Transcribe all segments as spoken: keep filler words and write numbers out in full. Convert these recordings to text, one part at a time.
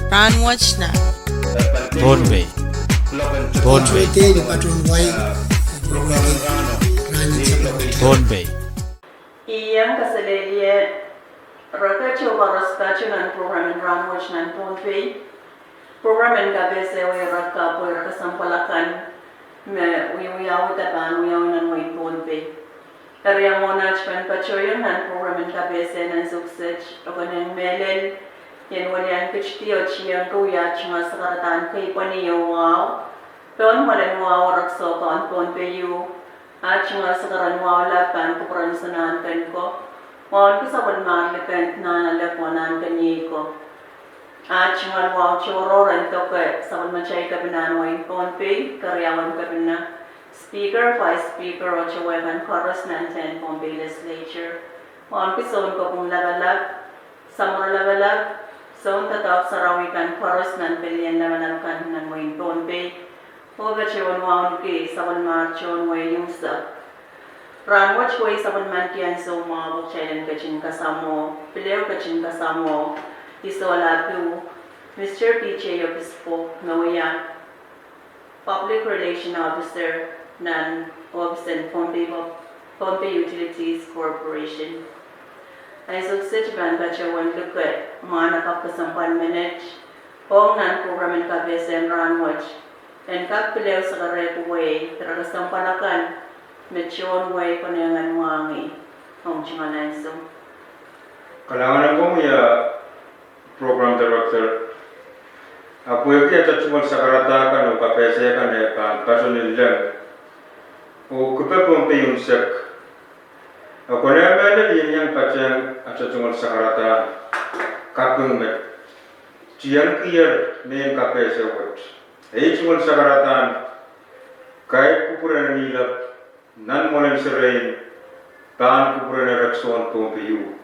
Rahnwet nan Pohnpei. Pohnpei. Pohnpei. Ien kaselehlie rehn kitail koaros patohwan nan program en Rahnwet nan Pohnpei. Program en kapehse wei rehn kitail pwe rehn kesempwal akan me wiawi, wiawi de pahn wiawi nan wehin Pohnpei. Eri mwohn aht pahn patohwan nan program en kapehse nan ansou kiset, e konehng mehlel ien welian kitail oh tiengki wia aht tungoal sakaradahn keipweni oh wahu pohn mwoalen wahu rehn sohpahn Pohnpei ieu. Aht tungoal sakaradahn wahu lap pahn kupwuren soun ahnken ko, waunki sapwellimar liken nan ale pwon ahnken iei ko. Aht tungoal wahu tohrohr en doke sapwellimatail kepina en wehin Pohnpei, keriaun kepina, Speaker, Vice Speaker, oh towe kan koaros nan tehn Pohnpei Legislature. Waunki sounkopwung lapalap, samworo lapalap, soun doadoahk sarawi kan koaros nan pelien lapalap kan nan wehin Pohnpei. Oh patohwan waunki sapwellimar tohn wehi unsek. Rahnwet wehi sapwellimanki ansou mwahu pwe kitail en ketin kasamwo, pil ehu ketin kasamwo Isola Piu, Mister P J Obispo, me wia Public Relation Officer nan ohpis en Pohnpei, Pohnpei Utilities Corporation. Ansou kiset I pahn patohwan luke mwahnakapw kesempwal menet ong nan program en kapehse en rahnwet, en kak pil ehu sakarehki wehi rehn kesempwal akan me tohn wehi konehng mwahngih ong tungoal ansou. Kalahngan en komwi, Program Director. Ahpw pwehki atail tungoal sakaradahn kan oh kapehse kan e pahn patohwan leng oh kipe Pohnpei unsek, e konehng mehlel ien iang patehng atail tungoal sakaradahn kaping me tiengkier mehn kapehse wet. Ei tungoal sakaradahn kair kupwuren en ilap nan mwoalen serein pahn kupwuren erekiso en Pohnpei ieu.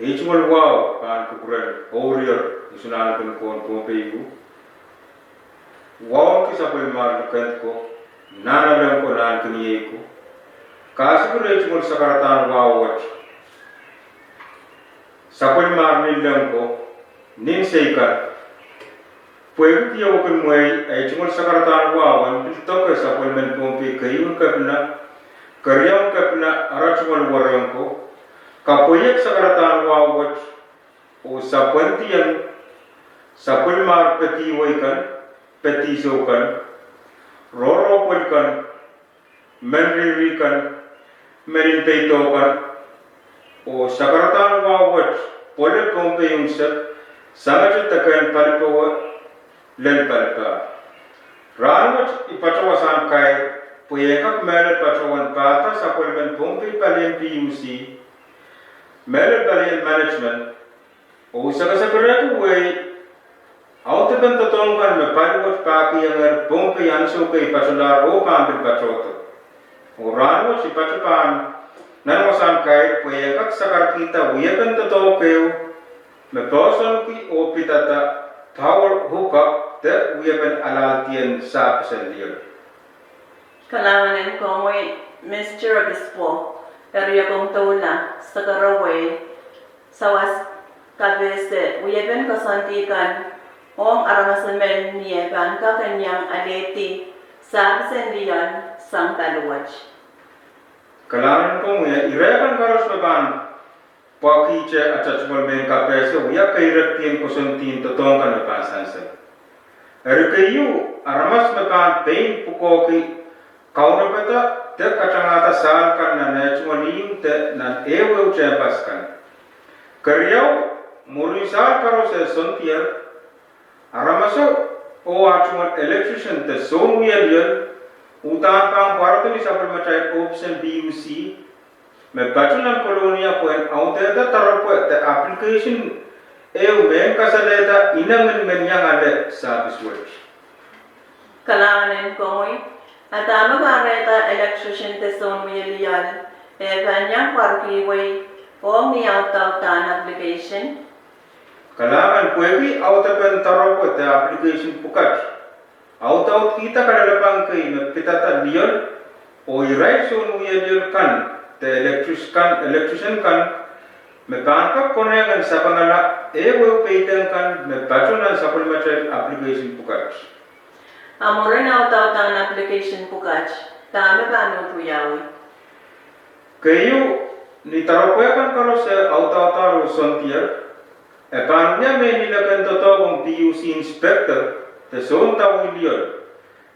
Ei tungoal wahu pahn kupwuren ourier ni soun ahnken ko en Pohnpei ieu. Waunki sapwellimar likend ko, nan ale ko, nan ahnken iei ko. Kasik ei tungoal sakaradahn wahu wet sapwellimar ni leng ko, nin seikan. Pwehki kiowakin mwehi, ei tungoal sakaradahn wahu en pil doke sapwellimen Pohnpei keieun kepina, keriaun kepina, ara tungoal wereng ko, kapweiek sakaradahn wahu wet oh sapwendihong sapwellimar pedihwei kan, pedihsou kan, rohrohpwel kan, men riri kan, men en peido kan, oh sakaradahn wahu wet pwele Pohnpei unsek, sangete deke en palipowe lel palipahr. Rahnwet I patohwan wasahn kair pwe en kak mehlel patohwan pahda sapwellimen Pohnpei palien P U C, mehlel palien management, oh sakasakarehki wehi audepen doadoahk kan me pali wet pahkihongehr Pohnpei ansou kei patohlahr oh pahn pil patohdo. Oh rahnwet I patohwan nan wasahn kair pwe en kak sakarkihda wiepen doadoahk ehu me poahsoanki oh pidada power hookup de wiepen alahldiong sahpis en lioal. Kalahngan en komwi, Mister Obispo, eri e kin doula sakaradahn wehi sawas kapehse wiepen koasoandi kan ong aramas emen ni eh pahn kak en iang alehdi sahpis en lioal sang pali wet. Kalahngan en komwi, ire kan koaros me pahn pwakihte atail tungoal mehn kapehse wia keirekdien koasoandien doadoahk kan me pahn sansal. Eri keieu, aramas me pahn pein pwukoahki kaunopada de katangada sahl kan nan eh tungoal ieu de nan ehuehu tehnpas kan. Keriau, mwurin sahl koaros eh sondier, aramaso oh ah tungoal electrician de soun wie lioal uhdahn pahn pwarodo sapwellimatail ohpis en P U C me patoh nan Kolonia pwehn audehda doaropwe de application ehu mehn kasalehda inengin men iang ale sahpis wet. Kalahngan en komwi, a dahme kahrehda electrician de soun wie lioal eh pahn iang pwarkihwei ong ni audaudahn application? Kalahngan, pwehki audepen doaropwe de application pwukat audaudkihda kalelapak kei me pidada lioal oh irail soun wie lioal kan de electric kan, electrician kan me pahn kak konehng en sapengala ehuehu peidek kan me patoh nan sapwellimatail application pwukat. A mwurin audaudahn application pwukat, dahme pahn uhd wiawi? Keieu, ni doaropwe kan koaros e audaudahr oh soandier, e pahn wia me ni leken doadoahk ong P U C inspector de soun dawih lioal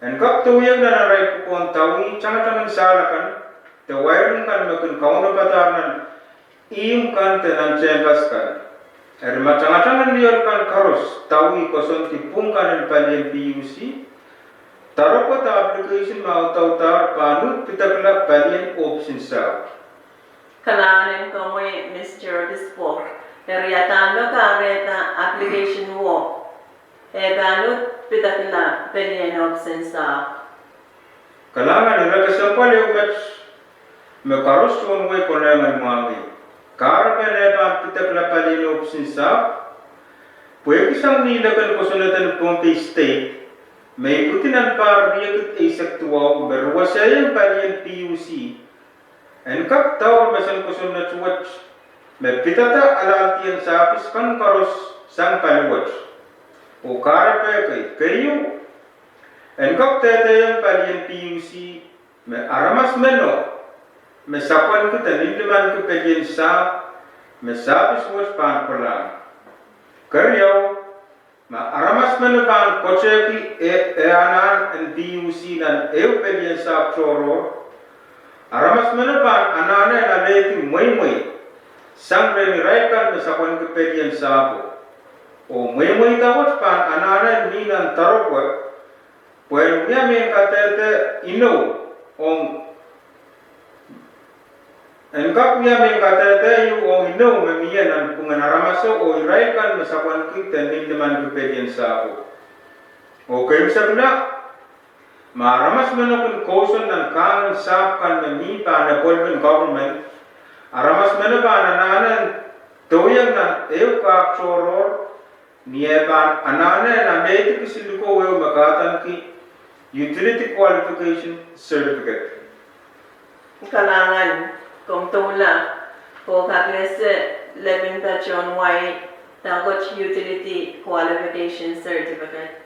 en kak dohieng nan arail pwukoahn dawih tangatang en sahl akan de wiring kan me kin kaunopada nan ihmw kan de nan tehnpas kan. Eri ma tangatang en lioal kan koaros dawih koasoandi pwung kan en palien P U C, doaropwe de application me audaudahr pahn uhd pidekla palien ohpis en sahpw. Kalahngan en komwi, Mister Obispo. Eri a dahme kahrehda application wo e pahn uhd pidekla palien ohpis en sahpw? Kalahngan, ire kesempwal ehu met me koaros tohn wehi konehng en mwahngih. Kahrepen e pahn pidekla palien ohpis en sahpw, pwehki sang ni leken kosonned en Pohnpei State me ipwidi nan pahr riekid eisek duwau me ruwasehng palien P U C, en kak daur mesen kosonned wet me pidada alahldieng sahpis kan koaros sang pali wet. Oh kahrepe kei, keieu, en kak dehdehiong palien P U C me aramas meno me sapwenki de ninlimanki pelien sahpw me sahpis wet pahn kolahng. Keriau, ma aramas meno pahn koasoiahki e, e anahn en P U C nan ehu pelien sahpw tohrohr, aramas meno pahn anahne en alehdi mweimwei sang rehn irail kan me sapwenki pelien sahpwo. Oh mweimweida wet pahn anahne en mih nan doaropwe pwehn wia mehn kadehde inou ong en kak wia mehn kadehde iou ong inou me mie nan pwungen aramaso oh irail kan me sapwenki de ninlimanki pelien sahpwo. Oh keimwseklahng, ma aramas meno kin kousoan nan kahng en sahpw kan me mih pahn apwelpen government, aramas meno pahn anahne en dohieng nan ehu kahk tohrohr ni eh pahn anahne en alehdi kisinlikou ehu me kahdaneki Utility Qualification Certificate. Kalahngan, komw doula oh kak ese lepin patohwan wai dahkot Utility Qualification Certificate?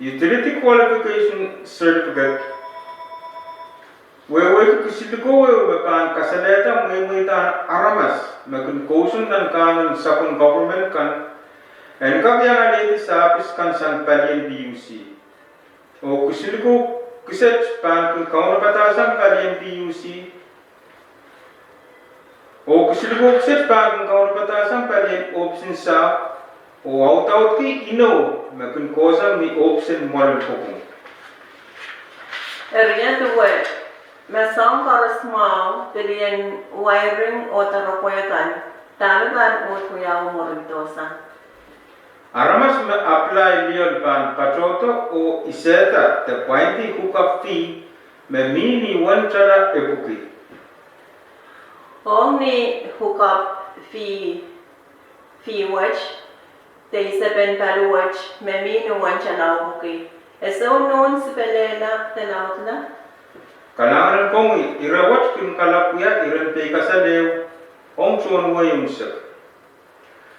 Utility Qualification Certificate wehwehki kisinlikou ehu me pahn kasalehda mweimweidahn aramas me kin kousoan nan kahng en sapwen government kan en kak iang alehdi sahpis kan sang palien P U C. Oh kisinlikou kiset pahn kin kaunopadahsang palien P U C. Oh kisinlikou kiset pahn kin kaunopadahsang palien ohpis en sahpw oh audaudki inou me kin kohsang ni ohpis en mwoalen kopwung. Eri duwe, ma soahng koaros mwahu, pelien wiring oh doaropwe kan, dahme pahn uhd wiawi mwurin dohsang? Aramas me apply lioal pahn patohdo oh isehda de pwaindi hookup fee me mih ni uwen tala epwiki. Ong ni hookup fee, fee wet de isepen pali wet me mih ni uwen tala epwiki, e soh nohn sipelehla de laudla? Kalahngan en komwi, ire wet kin kalap wia iren peikasal ehu ong tohn wehi unsek.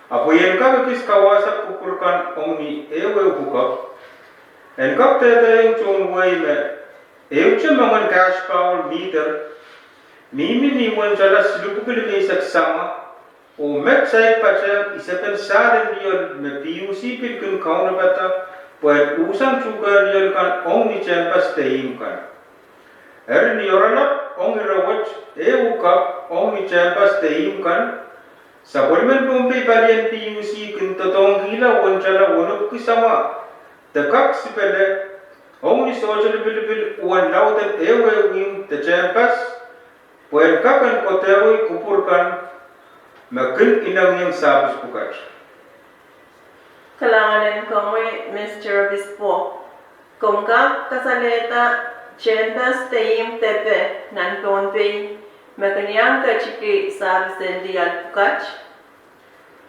Ahpw en kak ekis kawahsang kupwur kan ong ni ehuehu hookup, en kak dehdehiong tohn wehi me ehute moangen cash power meter mihmi ni uwen tala silipwuki limeisek samwa, oh met saik patehng isepen sahl en lioal me P U C pil kin kaunopada pwehn usang tuhkehn lioal kan ong ni tehnpas de ihmw kan. Eri ni oaralap ong ire wet ehu hookup ong ni tehnpas de ihmw kan, sapwellimen Pohnpei palien P U C kin doadoahngkihla uwen tala wenepwiki samwa de kak sipele ong ni sohte lipilipil uwen lauden ehuehu ihmw de tehnpas pwehn kak en kodehwei kupwur kan me kin inengieng sahpis pwukat. Kalahngan en komwi, Mister Obispo. Komw kak kasalehda tehnpas de ihmw depe nan Pohnpei me kin iang ketiki sahpis en lioal pwukat?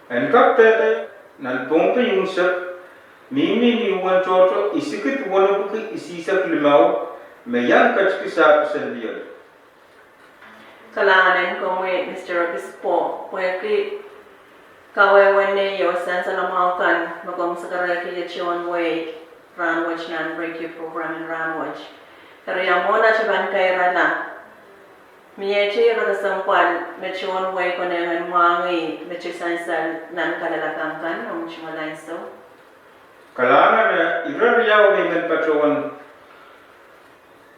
En kak dehde, nan Pohnpei unsek mihmi ni uwen tohto isikid wenepwiki isihsek limau me iang ketiki sahpis en lioal. Kalahngan en komwi, Mister Obispo. Pwehki kawehwe nei oh sansal mwahu kan me komw sakarkihda tohn wehi rahnwet nan radio program en rahnwet. Eri mwohn atail pahn kairala, mie ire kesempwal me tohn wehi konehng en mwahngih me sansal nan kalelapak kan, omw tungoal ansou. Kalahngan, ire riau me I men patohwan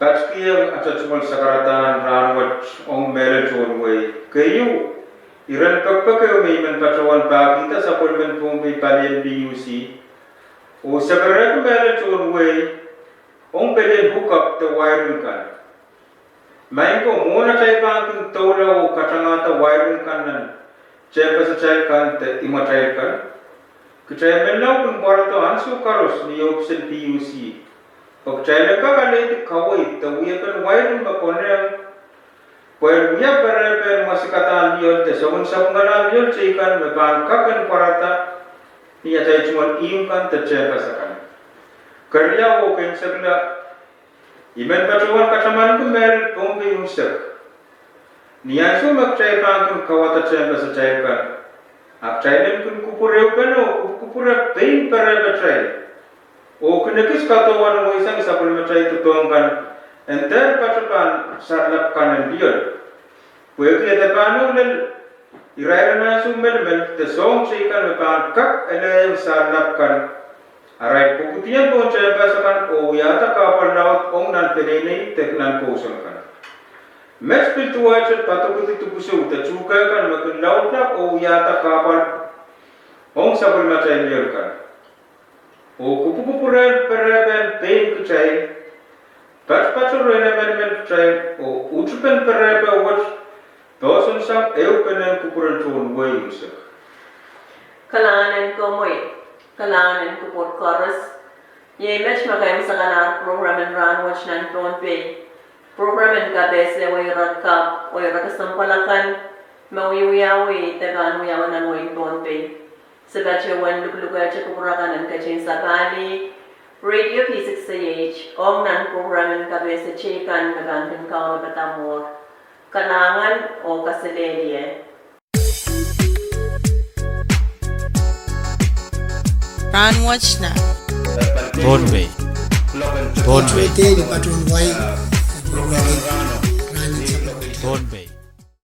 patkihong atail tungoal sakaradahn rahnwet ong mehlel tohn wehi. Keieu, iren pekipek ehu me I men patohwan pahkihda sapwellimen Pohnpei palien PUC oh sakarkihda mehlel tohn wehi ong pelien hookup de wiring kan. Maing ko, mwohn atail pahn kin doula oh katangahda wiring kan nan tehnpasatail kan de imwatail kan, kitail menlau kin pwarodo ansou koaros ni ohpis en PUC, pwe kitail en kak alehdi kaweid de wiepen wiring me konehng pwehn wia perepehn mwasikadahn lioal de soangen sapwungalahn lioal teikan me pahn kak en pwarada ni atail tungoal ihmw kan de tehnpas akan. Keriau oh ken sekla, I men patohwan katamanki mehlel Pohnpei unsek. Ni ansou me kitail pahn kin kauwada tehnpasatail kan, a kitail en kin kupwure ehupene oh kupwukupwure pein perepatail, oh kin ekis kadohwan weisang sapwellimatail doadoahk kan en dehr patohwan saralap kan en lioal. Pwehki e de pahn lel irair en ansou melimel de soahng teikan me pahn kak elehieng saralap kan, arail pwupwudien pohn tehnpas akan oh wiahda kahpwal laud ong nan peneinei de nan kousoan kan. Met pil duwehte padokedi dipwisou de tuhke kan me kin laudla oh wiahda kahpwal ong sapwellimatail lioal kan. Oh kupwukupwurehn perepehn pein kitail, patopato rehn emenemen kitail, oh uhtipen perepahn wet, poahsoan sang ehupenen kupwuren tohn wehi unsek. Kalahngan en komwi, kalahngan en kupwur koaros. Iei met me kin sakanar program en rahnwet nan Pohnpei. Program en kapehse wehi ire kapw, oh ire kesempwal akan me wiewiawi de pahn wiawi nan wehin Pohnpei. Se patohwan luklukehte kupwur akan en ketin sapahl radio V six A H ong nan program en kapehse teikan me pahn kin kaunopada mwuhr. Kalahngan oh kaselehlie. Rahnwet nan Pohnpei. Pohnpei. Pohnpei.